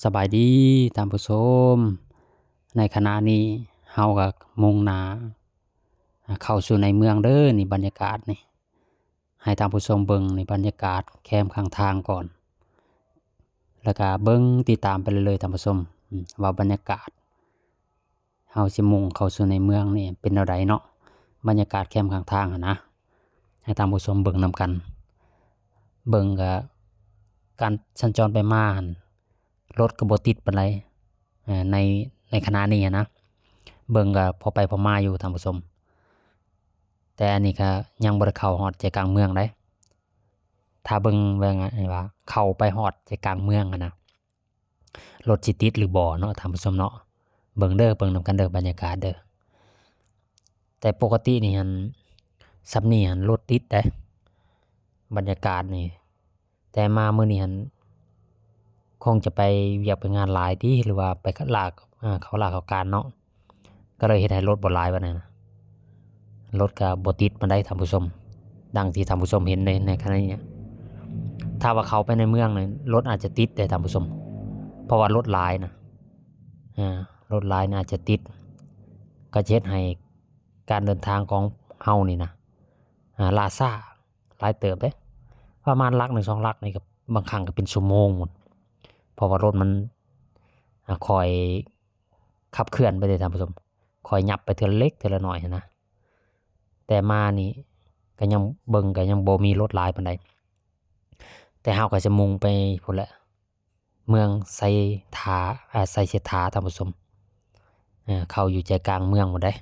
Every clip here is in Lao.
ສະບາຍດີທ່ານຜູ້ຊົມ, ໃນຂະນະນີ້ເຮົາກໍມຸ່ງໜ້າເຂົ້າສູ່ໃນເມືອງເດີ. ນີ້ບັນຍາກາດນີ້ ໃຫ້ທ່ານຜູ້ຊົມເບິ່ງນີ້ບັນຍາກາດແຄມຂ້າງທາງກ່ອນ ແລ້ວກໍເບິ່ງຕິດຕາມໄປເລື້ອຍໆ ທ່ານຜູ້ຊົມ ອາ ວ່າບັນຍາກາດ ເຮົາຊິມຸ່ງເຂົ້າສູ່ໃນເມືອງນີ້ເປັນແນວໃດເນາະ, ບັນຍາກາດແຄມຂ້າງທາງຫັ້ນນະ ໃຫ້ທ່ານຜູ້ຊົມເບິ່ງນຳກັນ. ເບິ່ງກະ ການສັນຈອນໄປມາຫັ້ນ ລົດກໍບໍ່ຕິດປານໃດ ໃນ ໃນຂະນະນີ້ຫັ້ນນະ. ເບິ່ງກະພໍໄປພໍມາຢູ່ທ່ານຜູ້ຊົມ, ແຕ່ອັນນີ້ກະຍັງບໍ່ໄດ້ເຂົ້າຮອດໃຈກາງເມືອງໃດ. ຖ້າເບິ່ງ ເບິ່ງວ່າເຂົ້າໄປຮອດໃຈກາງເມືອງຫັ້ນນະ ລົດຊິຕິດຫຼືບໍ່ເນາະທ່ານຜູ້ຊົມເນາະ. ເບິ່ງເດີ ເບິ່ງນຳກັນເດີ ບັນຍາກາດເດີ. ແຕ່ປົກກະຕິນີ້ຫັ້ນ ສ່ຳນີ້ຫັ້ນລົດຕິດເດ້ ບັນຍາກາດນີ້. ແຕ່ມາມື້ນີ້ຫັ້ນ ຄົງຈະໄປວຽກໄປງານຫຼາຍຕິ ຫຼືວ່າໄປລາ ເຂົ້າລາເຂົ້າການເນາະ. ກໍເລີຍເຮັດໃຫ້ລົດບໍ່ຫຼາຍປານໃດນະ, ລົດກໍບໍ່ຕິດປານໃດທ່ານຜູ້ຊົມ ດັ່ງທີ່ທ່ານຜູ້ຊົມເຫັນໃນ ໃນຂະນະນີ້. ຖ້າວ່າເຂົ້າໄປໃນເມືອງນີ້ ລົດອາດຈະຕິດເດ້ທ່ານຜູ້ຊົມ ເພາະວ່າລົດຫຼາຍນະ ອາ ລົດຫຼາຍນະອາດຈະຕິດ ກໍຈະເຮັດໃຫ້ການເດີນທາງຂອງເຮົານີ້ນະ ອາ ລ່າຊ້າຫຼາຍເຕີບເດ້. ປະມານຫຼັກໜຶ່ງສອງຫຼັກນີ້ກໍບາງຄັ້ງກໍເປັນຊົ່ວໂມງພຸ້ນ ເພາະວ່າລົດມັນ ອາ ຄ່ອຍ ຂັບເຄື່ອນໄປເດ້ທ່ານຜູ້ຊົມ, ຄ່ອຍຫຍັບໄປເທື່ອເລັກເທື່ອລະໜ້ອຍຫັ້ນນະ. ແຕ່ມານີ້ກໍຍັງເບິ່ງກໍຍັງບໍ່ມີລົດຫຼາຍປານໃດ, ແຕ່ເຮົາກໍຈະມຸ່ງໄປພຸ້ນແຫຼະ ເມືອງໄຊຖາ ອາ ໄຊເສດຖາທ່ານຜູ້ຊົມ, ເຂົ້າຢູ່ໃຈກາງເມືອງພຸ້ນເດ້.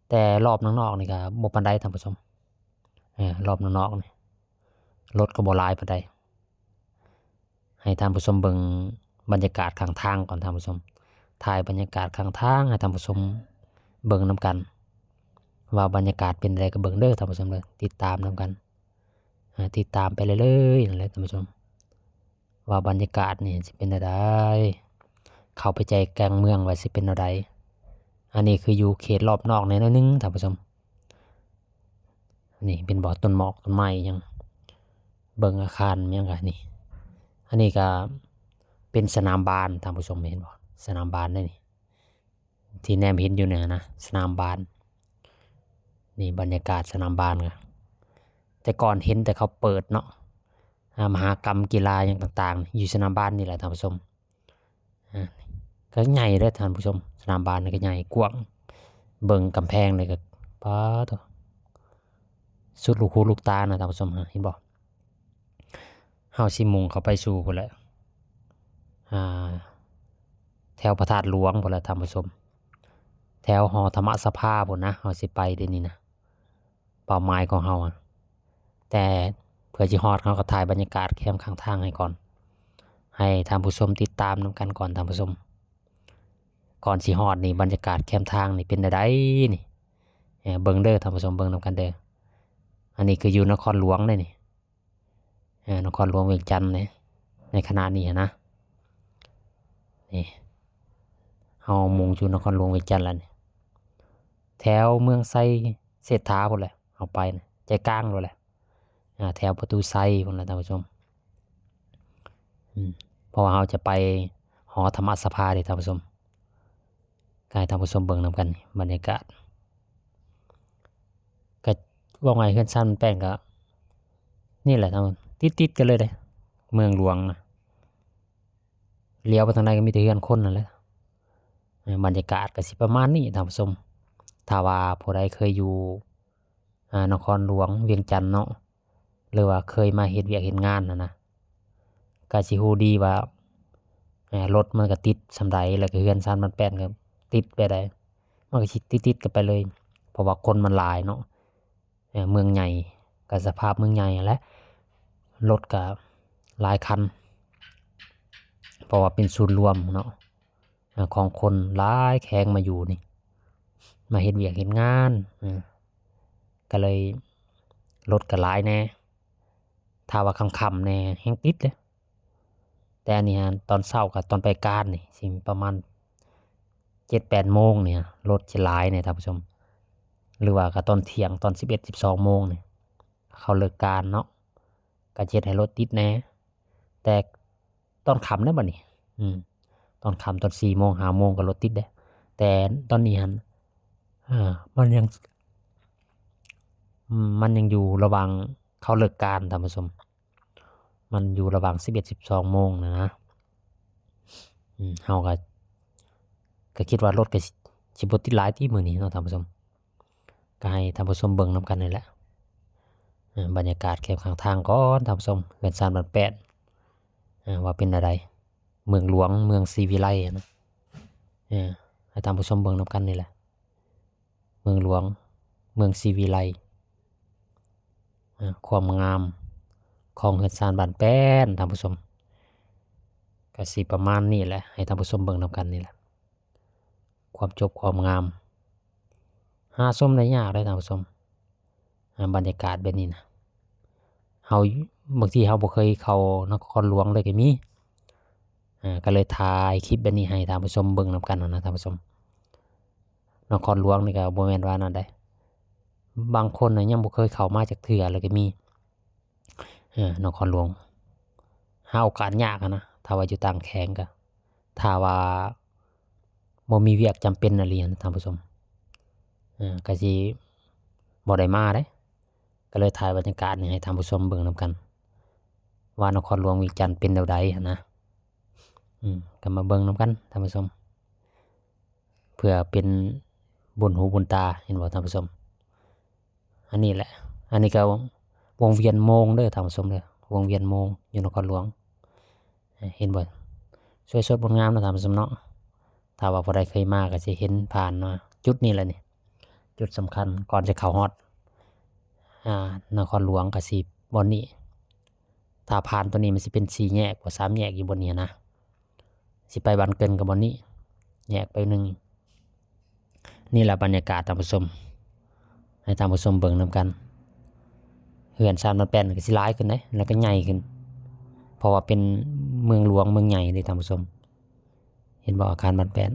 ແຕ່ລອບນອກໆນີ້ກໍບໍ່ປານໃດທ່ານຜູ້ຊົມ, ເອີ ລອບນອກໆນີ້ລົດກໍບໍ່ຫຼາຍປານໃດ. ໃຫ້ທ່ານຜູ້ຊົມເບິ່ງບັນຍາກາດຂ້າງທາງກ່ອນທ່ານຜູ້ຊົມ, ຖ່າຍບັນຍາກາດຂ້າງທາງໃຫ້ທ່ານຜູ້ຊົມເບິ່ງນຳກັນ ວ່າບັນຍາກາດເປັນໃດກໍເບິ່ງເດີທ່ານຜູ້ຊົມເດີ, ຕິດຕາມນຳກັນ ອາ ຕິດຕາມໄປເລື້ອຍໆນັ້ນແຫຼະທ່ານຜູ້ຊົມ ວ່າບັນຍາກາດນີ້ຊິເປັນແນວໃດ, ເຂົ້າໄປໃຈກາງເມືອງວ່າຊິເປັນແນວໃດ. ອັນນີ້ຄືຢູ່ເຂດລອບນອກແດ່ໜ້ອຍໜຶ່ງທ່ານຜູ້ຊົມ. ນີ້ເຫັນບໍ່ ຕົ້ນໝອກຕົ້ນໄມ້ຫຍັງ, ເບິ່ງອາຄານຫຍັງກະນີ້. ອັນນີ້ກະເປັນສະໜາມບານທ່ານຜູ້ຊົມ ເຫັນບໍ່ ສະໜາມບານເດ້ນີ້ ທີ່ແນມເຫັນຢູ່ນີ້ນະ ສະໜາມບານ. ນີ້ບັນຍາກາດສະໜາມບານກະ ແຕ່ກ່ອນເຫັນແຕ່ເຂົາເປີດເນາະ ອາ ມະຫະກຳກິລາຫຍັງຕ່າງໆ ຢູ່ສະໜາມບານນີ້ແຫຼະທ່ານຜູ້ຊົມ. ອາ ກໍໃຫຍ່ເດ້ທ່ານຜູ້ຊົມ, ສະໜາມບານນີ້ກໍໃຫຍ່ກວ້າງ, ເບິ່ງກຳແພງນີ້ກໍ ປາໂທ້ ສຸດລູກຫູລູກຕານະທ່ານຜູ້ຊົມ ເຫັນບໍ່? ເຮົາຊິມຸ່ງເຂົ້າໄປສູ່ພຸ້ນແຫຼະ ອາ ແຖວພະທາດຫຼວງພຸ້ນແຫຼະທ່ານຜູ້ຊົມ, ແຖວຫໍທຳມະສະພາພຸ້ນນະ ເຮົາຊິໄປດຽວນີ້ນະ. ເປົ້າໝາຍຂອງເຮົາ ແຕ່ເພື່ອຊິຮອດ ເຮົາກໍຖ່າຍບັນຍາກາດແຄມຂ້າງທາງໃຫ້ກ່ອນ, ໃຫ້ທ່ານຜູ້ຊົມຕິດຕາມນຳກັນກ່ອນທ່ານຜູ້ຊົມ. ກ່ອນຊິຮອດນີ້ ບັນຍາກາດແຄມທາງນີ້ເປັນແນວໃດນີ້ ເບິ່ງເດີທ່ານຜູ້ຊົມ ເບິ່ງນຳກັນເດີ. ອັນນີ້ຄືຢູ່ນະຄອນຫຼວງເດ້ນີ້ ເອີ ນະຄອນຫຼວງວຽງຈັນເດ້ ໃນຂະນະນີ້ຫັ້ນນະ. ນີ້ ເຮົາມຸ່ງສູ່ນະຄອນຫຼວງວຽງຈັນແລ້ວນີ້ ແຖວເມືອງໄຊເສດຖາພຸ້ນແຫຼະ ເຮົາໄປນະ ໃຈກາງໂລດແຫຼະ ອາ ແຖວປະຕູໄຊພຸ້ນແຫຼະທ່ານຜູ້ຊົມ. ອືມ ເພາະວ່າເຮົາຈະໄປຫໍທຳມະສະພາເດ້ທ່ານຜູ້ຊົມ. ກໍໃຫ້ທ່ານຜູ້ຊົມເບິ່ງນຳກັນ ບັນຍາກາດ ກໍເວົ້າງ່າຍ ເຮືອນຊານແປ້ນກໍນີ້ແຫຼະ ຕິດໆກັນເລີຍເດ້ ເມືອງຫຼວງນະ. ຫຼຽວໄປທາງໃດກໍມີແຕ່ເຮືອນຄົນນັ້ນແຫຼະ. ບັນຍາກາດກໍຊິປະມານນີ້ທ່ານຜູ້ຊົມ. ຖ້າວ່າຜູ້ໃດເຄີຍຢູ່ ອາ ນະຄອນຫຼວງວຽງຈັນເນາະ ຫຼືວ່າເຄີຍມາເຮັດວຽກເຮັດງານຫັ້ນນະ ກໍຊິຮູ້ດີວ່າ ອາ ລົດມັນກໍຕິດສ່ຳໃດ ແລ້ວກໍເຮືອນຊານບ້ານແປ້ນກໍຕິດແບບໃດ. ມັນກໍຊິຕິດໆກັນໄປເລີຍ ເພາະວ່າຄົນມັນຫຼາຍເນາະ. ເມືອງໃຫຍ່ ກໍສະພາບເມືອງໃຫຍ່ຫັ້ນແຫຼະ ລົດກໍຫຼາຍຄັນ ເພາະວ່າເປັນສູນລວມເນາະ ຂອງຄົນຫຼາຍແຂວງມາຢູ່ນີ້ ມາເຮັດວຽກເຮັດງານ ກໍເລີຍລົດກໍຫຼາຍແດ່. ຖ້າວ່າຄ່ຳໆແດ່ແຮ່ງຕິດເດ້. ແຕ່ອັນນີ້ຫັ້ນ ຕອນເຊົ້າກັບຕອນໄປການນີ້ ຊິປະມານເຈັດແປດໂມງນີ້ ລົດຊິຫຼາຍແດ່ທ່ານຜູ້ຊົມ ຫຼືວ່າກໍຕອນທ່ຽງ ຕອນສິບເອັດ ສິບສອງໂມງນີ້ ເຂົາເລີກການເນາະ ກໍຈະເຮັດໃຫ້ລົດຕິດແດ່. ແຕ່ ຕອນຄ່ຳແລ້ວບັດນີ້ ອືມ ຕອນຄ່ຳ ຕອນສີ່ໂມງ ຫ້າໂມງກໍລົດຕິດເດ້ ແຕ່ຕອນນີ້ຫັ້ນ ເອີ ມັນຍັງ ອືມ ມັນຍັງຢູ່ລະຫວ່າງເຂົາເລີກການ ທ່ານຜູ້ຊົມ. ມັນຢູ່ລະຫວ່າງສິບເອັດ ສິບສອງໂມງນະນະ ອືມ ເຮົາກໍ ກໍຄິດວ່າລົດກໍ ຊິບໍ່ຕິດຫຼາຍຕິມື້ນີ້ເນາະທ່ານຜູ້ຊົມ. ກໍໃຫ້ທ່ານຜູ້ຊົມເບິ່ງນຳກັນນີ້ແຫຼະ ເອີ ບັນຍາກາດແຄມຂ້າງທາງກ່ອນທ່ານຜູ້ຊົມ ເຮືອນຊານບ້ານແປ້ນ ເອີ ວ່າເປັນແນວໃດ ເມືອງຫຼວງ ເມືອງສີວິໄລນະ ເອີ ໃຫ້ທ່ານຜູ້ຊົມເບິ່ງນຳກັນນີ້ແຫຼະ ເມືອງຫຼວງ ເມືອງສີວິໄລ ເອີ ຄວາມງາມຂອງເຮືອນຊານບ້ານແປ້ນ ທ່ານຜູ້ຊົມ ກໍຊິປະມານນີ້ແຫຼະ ໃຫ້ທ່ານຜູ້ຊົມເບິ່ງນຳກັນນີ້ແຫຼະ ຄວາມຈົບຄວາມງາມ ຫາຊົມໄດ້ຍາກເດ້ທ່ານຜູ້ຊົມ ອາ ບັນຍາກາດແບບນີ້ນະ ເຮົາ ບາງທີເຮົາບໍ່ເຄີຍເຂົ້ານະຄອນຫຼວງເລີຍກໍມີ ອາ ກໍເລີຍຖ່າຍຄລິບແບບນີ້ໃຫ້ທ່ານຜູ້ຊົມເບິ່ງນຳກັນນະທ່ານຜູ້ຊົມ. ນະຄອນຫຼວງນີ້ກໍບໍ່ແມ່ນວ່ານັ້ນໃດ ບາງຄົນນະຍັງບໍ່ເຄີຍເຂົ້າມາຈັກເທື່ອເລີຍກໍມີ ເອີ ນະຄອນຫຼວງ ຫາໂອກາດຍາກຫັ້ນນະ ຖ້າວ່າຢູ່ຕ່າງແຂວງກໍ ຖ້າວ່າບໍ່ມີວຽກຈຳເປັນອີ່ຫຼີຫັ້ນນະທ່ານຜູ້ຊົມ ເອີ ກໍຊິບໍ່ໄດ້ມາເດ້ ກໍເລີຍຖ່າຍບັນຍາກາດນີ້ໃຫ້ທ່ານຜູ້ຊົມເບິ່ງນຳກັນ ວ່ານະຄອນຫຼວງວຽງຈັນເປັນແນວໃດຫັ້ນນະ ອືມ ກໍມາເບິ່ງນຳກັນທ່ານຜູ້ຊົມ ເພື່ອເປັນບຸນຫູບຸນຕາ ເຫັນບໍ່ທ່ານຜູ້ຊົມ. ອັນນີ້ແຫຼະ ອັນນີ້ກໍວົງວຽນໂມງເດີທ່ານຜູ້ຊົມເດີ ວົງວຽນໂມງຢູ່ນະຄອນຫຼວງ ເຫັນບໍ່ ສວຍສົດງົດງາມເນາະທ່ານຜູ້ຊົມເນາະ. ຖ້າວ່າຜູ້ໃດເຄີຍມາກໍຊິເຫັນຜ່ານມາຈຸດນີ້ແຫຼະນີ້ ຈຸດສຳຄັນກ່ອນຈະເຂົ້າຮອດ ອາ ນະຄອນຫຼວງກໍຊິບ່ອນນີ້ ຖ້າຜ່ານຕົວນີ້ມັນຊິເປັນສີ່ແຍກບໍ່ ສາມແຍກຢູ່ບ່ອນນີ້ນະ ຊິໄປບ້ານເກີນກັບບ່ອນນີ້ ແຍກໄປໜຶ່ງ. ນີ້ລະບັນຍາກາດທ່ານຜູ້ຊົມ ໃຫ້ທ່ານຜູ້ຊົມເບິ່ງນຳກັນ ເຮືອນຊານບ້ານແປ້ນກໍຊິຫຼາຍຂຶ້ນເດ້ ແລ້ວກໍໃຫຍ່ຂຶ້ນ ເພາະວ່າເປັນເມືອງຫຼວງເມືອງໃຫຍ່ເດ້ທ່ານຜູ້ຊົມ. ເຫັນບໍ່ ອາຄານບ້ານແປ້ນ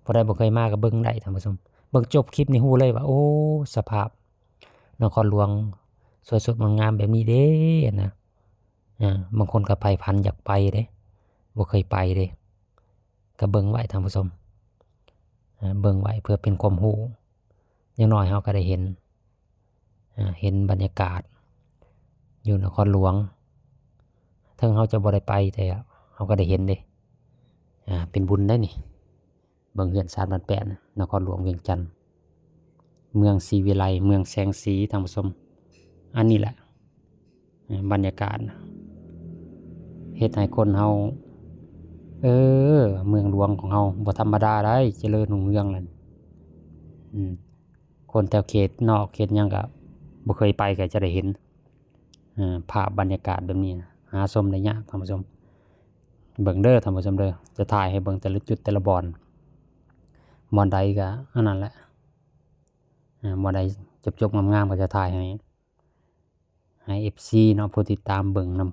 ຜູ້ໃດບໍ່ເຄີຍມາກໍເບິ່ງໄດ້ທ່ານຜູ້ຊົມ ເບິ່ງຈົບຄລິບນີ້ຮູ້ເລີຍວ່າ ໂອ້ ສະພາບນະຄອນຫຼວງສວຍສົດງົດງາມແບບນີ້ເດ້ນະ. ອາ ບາງຄົນກໍໃຝ່ຝັນຢາກໄປເດ້ ບໍ່ເຄີຍໄປເດ້ ກໍເບິ່ງໄວ້ທ່ານຜູ້ຊົມ ອາ ເບິ່ງໄວ້ເພື່ອເປັນຄວາມຮູ້ ຢ່າງໜ້ອຍເຮົາກໍໄດ້ເຫັນ ອາ ເຫັນບັນຍາກາດຢູ່ນະຄອນຫຼວງ ເຖິງເຮົາຈະບໍ່ໄດ້ໄປ ແຕ່ເຮົາກໍໄດ້ເຫັນເດ້ ອາ ເປັນບຸນໄດ໋ນີ້. ເບິ່ງເຮືອນຊານບ້ານແປ້ນ ນະຄອນຫຼວງວຽງຈັນ ເມືອງສີວິໄລ ເມືອງແສງສີ ທ່ານຜູ້ຊົມ. ອັນນີ້ແຫຼະ ບັນຍາກາດເຮັດໃຫ້ຄົນເຮົາ ເອີ ເມືອງຫຼວງຂອງເຮົາບໍ່ທຳມະດາໃດ໋ ຈະເລີນຮຸ່ງເຮືອງແລ້ວ ອືມ ຄົນແຖວເຂດນອກເຂດຫຍັງກໍບໍ່ເຄີຍໄປກໍຈະໄດ້ເຫັນ ເອີ ພາບບັນຍາກາດແບບນີ້ ຫາຊົມໄດ້ຍາກທ່ານຜູ້ຊົມ. ເບິ່ງເດີທ່ານຜູ້ຊົມເດີ ຈະຖ່າຍໃຫ້ເບິ່ງແຕ່ລະຈຸດແຕ່ລະບ່ອນ ບ່ອນໃດກໍອັນນັ້ນແຫຼະ ເອີ ບ່ອນໃດຈົບໆງາມໆກໍຈະຖ່າຍໃຫ້ ໃຫ້ເອັຟຊີເນາະ ຜູ້ຕິດຕາມເບິ່ງນຳ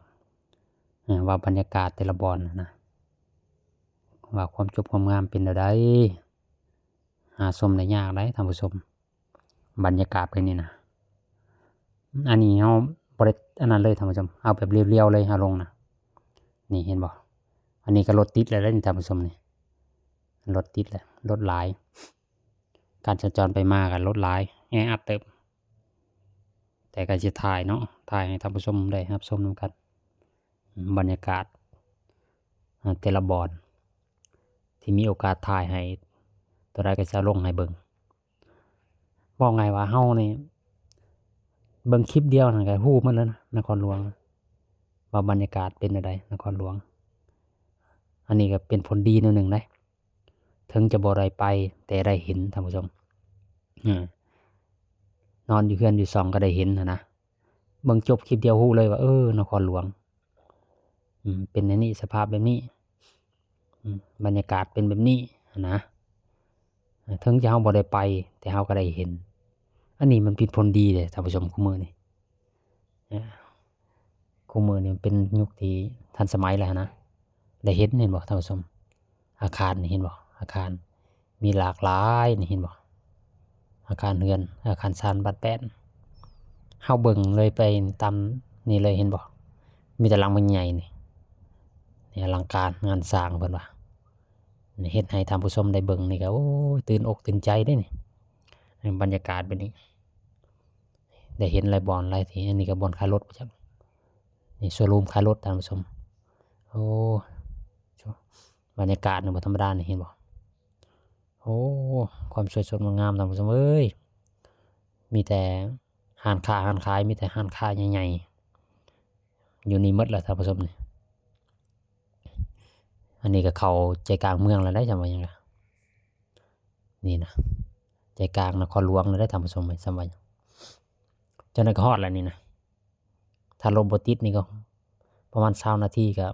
ເອີ ວ່າບັນຍາກາດແຕ່ລະບ່ອນນະ ວ່າຄວາມຈົບຄວາມງາມເປັນແນວໃດ ຫາຊົມໄດ້ຍາກໃດ໋ທ່ານຜູ້ຊົມ. ບັນຍາກາດເປັນນີ້ນະ ອັນນີ້ເຮົາບໍ່ໄດ້ອັນນັ້ນເລີຍທ່ານຜູ້ຊົມ ເອົາແບບລຽວໆເລີຍ ເຮົາລົງນະ ນີ້ເຫັນບໍ່ ອັນນີ້ກໍລົດຕິດແລ້ວເດ້ນີ້ທ່ານຜູ້ຊົມ ນີ້ລົດຕິດແລ້ວ ລົດຫຼາຍ ການສັນຈອນໄປມາກໍລົດຫຼາຍ ແອອັດເຕີບ ແຕ່ກໍຊິຖ່າຍເນາະ ຖ່າຍໃຫ້ທ່ານຜູ້ຊົມໄດ້ຮັບຊົມນຳກັນ ບັນຍາກາດ ອາ ແຕ່ລະບ່ອນ ທີ່ມີໂອກາດຖ່າຍໃຫ້ ຕົວໃດກໍຈະລົງໃຫ້ເບິ່ງ. ເວົ້າງ່າຍວ່າເຮົານີ້ເບິ່ງຄລິບດຽວນັ້ນກໍຮູ້ໝົດແລ້ວນະ ນະຄອນຫຼວງ ວ່າບັນຍາກາດເປັນແນວໃດ ນະຄອນຫຼວງ. ອັນນີ້ກໍເປັນຜົນດີແນວໜຶ່ງເດ້ ເຖິງຈະບໍ່ໄດ້ໄປ ແຕ່ໄດ້ເຫັນທ່ານຜູ້ຊົມ ເອີ ນອນຢູ່ເຮືອນຢູ່ຊ່ອງກໍໄດ້ເຫັນຫັ້ນນະ. ເບິ່ງຈົບຄລິບດຽວຮູ້ເລີຍວ່າ ເອີ ນະຄອນຫຼວງ ອືມ ເປັນແນວນີ້ ສະພາບແບບນີ້ ອືມ ບັນຍາກາດເປັນແບບນີ້ຫັ້ນນະ. ເຖິງຈະເຮົາບໍ່ໄດ້ໄປ ແຕ່ເຮົາກໍໄດ້ເຫັນ ອັນນີ້ມັນເປັນຜົນດີເດ້ທ່ານຜູ້ຊົມ ຄູ່ມື້ນີ້ ເອີ ຄູ່ມື້ນີ້ມັນເປັນຍຸກທີ່ທັນສະໄໝແລ້ວຫັ້ນນະ ໄດ້ເຫັນ ເຫັນບໍ່ທ່ານຜູ້ຊົມ ອາຄານນີ້ ເຫັນບໍ່ ອາຄານມີຫຼາກຫຼາຍນີ້ ເຫັນບໍ່ ອາຄານເຮືອນ ອາຄານຊານບ້ານແປ້ນ ເຮົາເບິ່ງເລີຍໄປຕາມນີ້ເລີຍ ເຫັນບໍ່ ມີແຕ່ຫຼັງໃຫຍ່ໆນີ້ ນີ້ອະລັງການງານສ້າງເພິ່ນວ່າ ນີ້ເຮັດໃຫ້ທ່ານຜູ້ຊົມໄດ້ເບິ່ງນີ້ກໍ ໂອ້ຍ ຕື່ນອົກຕື່ນໃຈເດ້ນີ້ ບັນຍາກາດແບບນີ້ ໄດ້ເຫັນຫຼາຍບ່ອນຫຼາຍທີ່. ອັນນີ້ກໍບ່ອນຂາຍລົດ ບໍ່ຈັກ ນີ້ໂຊຣູມຂາຍລົດທ່ານຜູ້ຊົມ. ໂອ້ ບັນຍາກາດນີ້ບໍ່ທຳມະດານີ້ ເຫັນບໍ່? ໂອ້ ຄວາມສວຍສົດງົດງາມທ່ານຜູ້ຊົມເອີຍ ມີແຕ່ຮ້ານຄ້າຮ້ານຂາຍ ມີແຕ່ຮ້ານຄ້າໃຫຍ່ໆ ຢູ່ນີ້ໝົດແຫຼະທ່ານຜູ້ຊົມນີ້. ອັນນີ້ກໍເຂົ້າໃຈກາງເມືອງແລ້ວໄດ໋ ຈຳວ່າຫຍັງລະ ນີ້ນະ ໃຈກາງນະຄອນຫຼວງແລ້ວໄດ໋ທ່ານຜູ້ຊົມເອີຍ. ຈຳວ່າຫຍັງ ຈັ່ງໃດກໍຮອດແລ້ວນີ້ນະ. ຖ້າລົດບໍ່ຕິດນີ້ກໍປະມານຊາວນາທີກໍ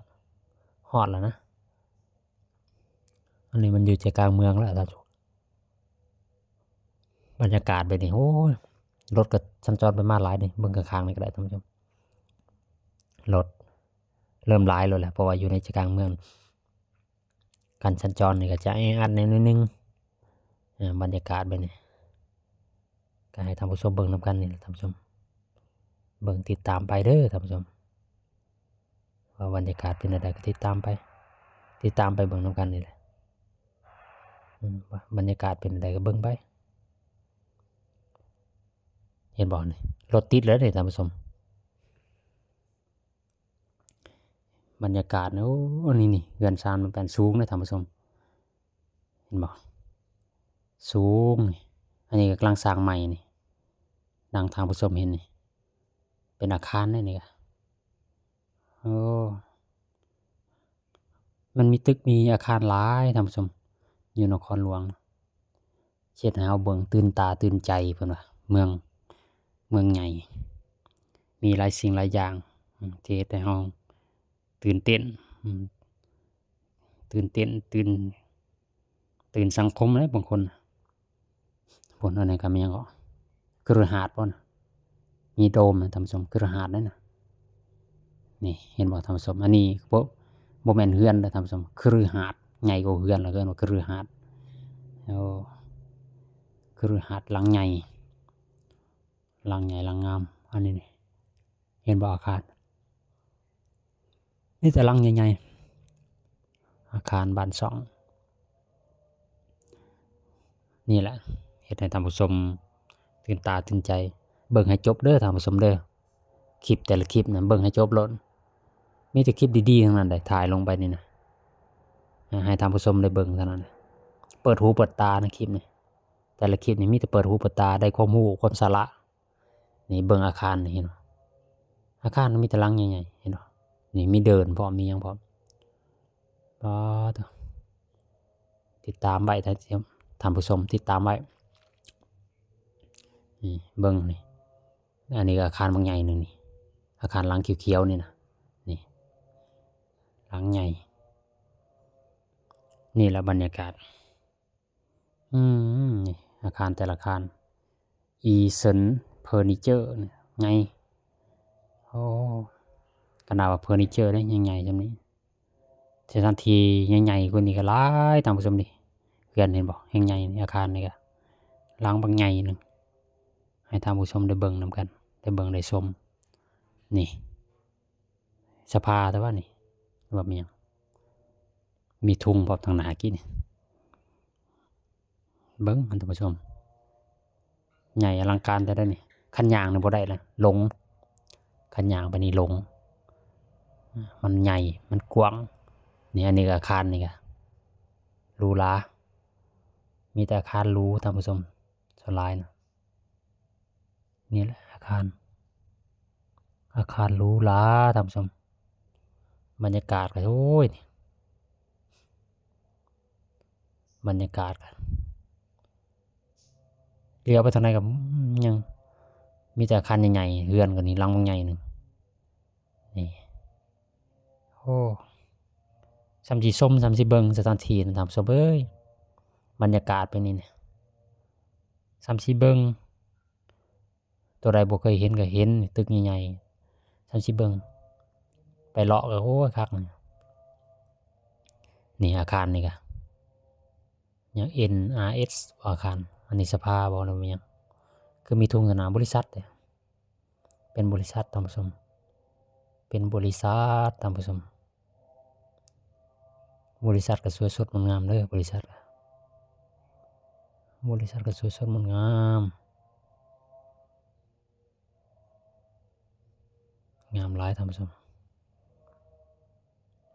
ຮອດແລ້ວນະ. ອັນນີ້ມັນຢູ່ໃຈກາງເມືອງແລ້ວທ່ານ. ບັນຍາກາດແບບນີ້ ໂອ້ຍ ລົດກໍສັນຈອນໄປມາຫຼາຍນີ້. ເບິ່ງຂ້າງໆນີ້ກໍໄດ້ທ່ານຜູ້ຊົມ ລົດເລີ່ມຫຼາຍແລ້ວແຫຼະ ເພາະວ່າຢູ່ໃນໃຈກາງເມືອງ. ການສັນຈອນນີ້ກໍຈະແອອັດແດ່ໜ້ອຍໜຶ່ງ ເອີ ບັນຍາກາດແບບນີ້ ກໍໃຫ້ທ່ານຜູ້ຊົມເບິ່ງນຳກັນນີ້ແຫຼະທ່ານຜູ້ຊົມ. ເບິ່ງຕິດຕາມໄປເດີທ່ານຜູ້ຊົມ ວ່າບັນຍາກາດເປັນແນວໃດກໍຕິດຕາມໄປ ຕິດຕາມໄປເບິ່ງນຳກັນນີ້ແຫຼະ. ອືມ ວ່າບັນຍາກາດເປັນແນວໃດກໍເບິ່ງໄປ. ເຫັນບໍ່ນີ້ ລົດຕິດແລ້ວເດ້ທ່ານຜູ້ຊົມ. ບັນຍາກາດ ໂອ້ ນີ້ ນີ້ເຮືອນຊານມັນແປນສູງເດ້ທ່ານຜູ້ຊົມ ເຫັນບໍ່ ສູງນີ້. ອັນນີ້ກໍກຳລັງສ້າງໃໝ່ນີ້ ດັ່ງທ່ານຜູ້ຊົມເຫັນນີ້ ເປັນອາຄານເດ້ນີ້ກໍ. ໂອ້ ມັນມີຕຶກມີອາຄານຫຼາຍທ່ານຜູ້ຊົມ ຢູ່ນະຄອນຫຼວງ. ເຮັດໃຫ້ເຮົາເບິ່ງຕື່ນຕາຕື່ນໃຈ ເພິ່ນວ່າເມືອງ ເມືອງໃຫຍ່ ມີຫຼາຍສິ່ງຫຼາຍຢ່າງ ອືມ ທີ່ເຮັດໃຫ້ເຮົາຕື່ນເຕັ້ນ ອືມ ຕື່ນເຕັ້ນ ຕື່ນ ຕື່ນສັງຄົມເດ້ບາງຄົນ. ພຸ້ນ ອັນນັ້ນກໍແມ່ນຫຍັງເກາະ ຄະລືຫາດບໍ່ນະ ມີໂດມນະທ່ານຜູ້ຊົມ ຄະລືຫາດນັ້ນນະ. ນີ້ເຫັນບໍ່ທ່ານຜູ້ຊົມ ອັນນີ້ບໍ່ ບໍ່ແມ່ນເຮືອນເດີທ່ານຜູ້ຊົມ ຄະລືຫາດ ໃຫຍ່ກວ່າເຮືອນ ເຂົາເອີ້ນວ່າຄະລືຫາດ. ໂອ້ ຄະລືຫາດຫຼັງໃຫຍ່ ຫຼັງໃຫຍ່ຫຼັງງາມ. ອັນນີ້ນີ້ ເຫັນບໍ່ອາຄານ ມີແຕ່ຫຼັງໃຫຍ່ໆ ອາຄານບ້ານຊ່ອງ. ນີ້ແຫຼະເຮັດໃຫ້ທ່ານຜູ້ຊົມຕື່ນຕາຕື່ນໃຈ. ເບິ່ງໃຫ້ຈົບເດີທ່ານຜູ້ຊົມເດີ ຄລິບແຕ່ລະຄລິບນະ ເບິ່ງໃຫ້ຈົບໂລດ. ມີແຕ່ຄລິບດີໆທັງນັ້ນເດ້ ຖ່າຍລົງໄປນີ້ນະ ໃຫ້ທ່ານຜູ້ຊົມໄດ້ເບິ່ງເທົ່ານັ້ນ. ເປີດຫູເປີດຕານະ ຄລິບນີ້ ແຕ່ລະຄລິບນີ້ມີແຕ່ເປີດຫູເປີດຕາ ໄດ້ຄວາມຮູ້ຄວາມສາລະ. ນີ້ເບິ່ງອາຄານນີ້ ເຫັນບໍ່ ອາຄານມີແຕ່ຫຼັງໃຫຍ່ໆ ເຫັນບໍ່ ນີ້ມີເດີ່ນພ້ອມ ມີຫຍັງພ້ອມ. ປາດໂທ້ ຕິດຕາມໄວ້ທ່ານ ທ່ານຜູ້ຊົມ ຕິດຕາມໄວ້. ນີ້ເບິ່ງນີ້ ອັນນີ້ກໍອາຄານບັກໃຫຍ່ໜຶ່ງນີ້ ອາຄານຫຼັງຂຽວໆນີ້ນະ ນີ້ຫຼັງໃຫຍ່. ນີ້ລະບັນຍາກາດ ອືມ ນີ້ອາຄານແຕ່ລະອາຄານ ອີເຊິນເຟີນີເຈີ ໃຫຍ່. ໂອ້ ຂະໜາດວ່າເຟີນີເຈີໄດ້ ຍັງໃຫຍ່ຊ່ຳນີ້. ສະຖານທີ່ໃຫຍ່ໆກວ່ານີ້ກໍຫຼາຍທ່ານຜູ້ຊົມນີ້ ເຮືອນເຫັນບໍ່ ແຮ່ງໃຫຍ່ນີ້ ອາຄານນີ້ກໍຫຼັງບັກໃຫຍ່ໜຶ່ງ ໃຫ້ທ່ານຜູ້ຊົມໄດ້ເບິ່ງນຳກັນ ໄດ້ເບິ່ງໄດ້ຊົມ. ນີ້ ສະພາແຕ່ວ່ານີ້ ວ່າມີຫຍັງ ມີທຸງພ້ອມທາງໜ້າກີ້ນີ້. ເບິ່ງທ່ານຜູ້ຊົມ ໃຫຍ່ອະລັງການແທ້ໆນີ້. ຄັນຍ່າງນີ້ບໍ່ໄດ້ລະ ຫຼົງ ຄັນຍ່າງໄປນີ້ຫຼົງ ມັນໃຫຍ່ ມັນກວ້າງ. ນີ້ ອັນນີ້ກໍອາຄານນີ້ກໍຫຼູຫຼາ ມີແຕ່ອາຄານຫຼູທ່ານຜູ້ຊົມ ສ່ວນຫຼາຍນະ. ນີ້ແຫຼະອາຄານ ອາຄານຫຼູຫຼາທ່ານຜູ້ຊົມ. ບັນຍາກາດກໍ ໂອ້ຍ ບັນຍາກາດກໍ ຫຼຽວໄປທາງໃດກໍ ອືມ ຍັງມີແຕ່ອາຄານໃຫຍ່ໆ ເຮືອນກໍນີ້ຫຼັງບັກໃຫຍ່ໜຶ່ງ. ນີ້ ໂອ້ ຊ່ຳຊິຊົມ ຊ່ຳຊິເບິ່ງສະຖານທີ່ນະທ່ານຜູ້ຊົມເອີຍ. ບັນຍາກາດແບບນີ້ນະ ຊ່ຳຊິເບິ່ງ ຕົວໃດບໍ່ເຄີຍເຫັນກໍເຫັນ ຕຶກໃຫຍ່ໆ ຊ່ຳຊິເບິ່ງ ໄປເລາະກໍ ໂອ້ຍ ຄັກ. ນີ້ອາຄານນີ້ກະ ຫຍັງ ເອັນອາເອັສ ອາຄານ ອັນນີ້ສະພາບໍ່ ຫຼືວ່າຫຍັງ ຄືມີທຸງສະໜາມບໍລິສັດເດ້. ເປັນບໍລິສັດທ່ານຜູ້ຊົມ ເປັນບໍລິສັດທ່ານຜູ້ຊົມ. ບໍລິສັດກໍສວຍສົດງົດງາມເດີ ບໍລິສັດ ບໍລິສັດກໍສວຍສົດງົດງາມ ງາມຫຼາຍທ່ານຜູ້ຊົມ.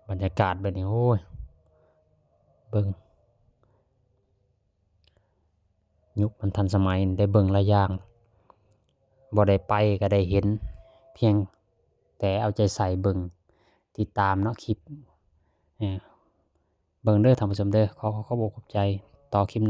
ບັນຍາກາດແບບນີ້ ໂອ້ຍ ເບິ່ງ ຍຸກມັນທັນສະໄໝ ໄດ້ເບິ່ງຫຼາຍຢ່າງ ບໍ່ໄດ້ໄປກໍໄດ້ເຫັນ ພຽງແຕ່ເອົາໃຈໃສ່ເບິ່ງ ຕິດຕາມເນາະ ຄລິບ ເອີ ເບິ່ງເດີທ່ານຜູ້ຊົມເດີ. ຂໍ ຂໍຂອບອົກຂອບໃຈ ຕໍ່ຄລິບໜ້າ.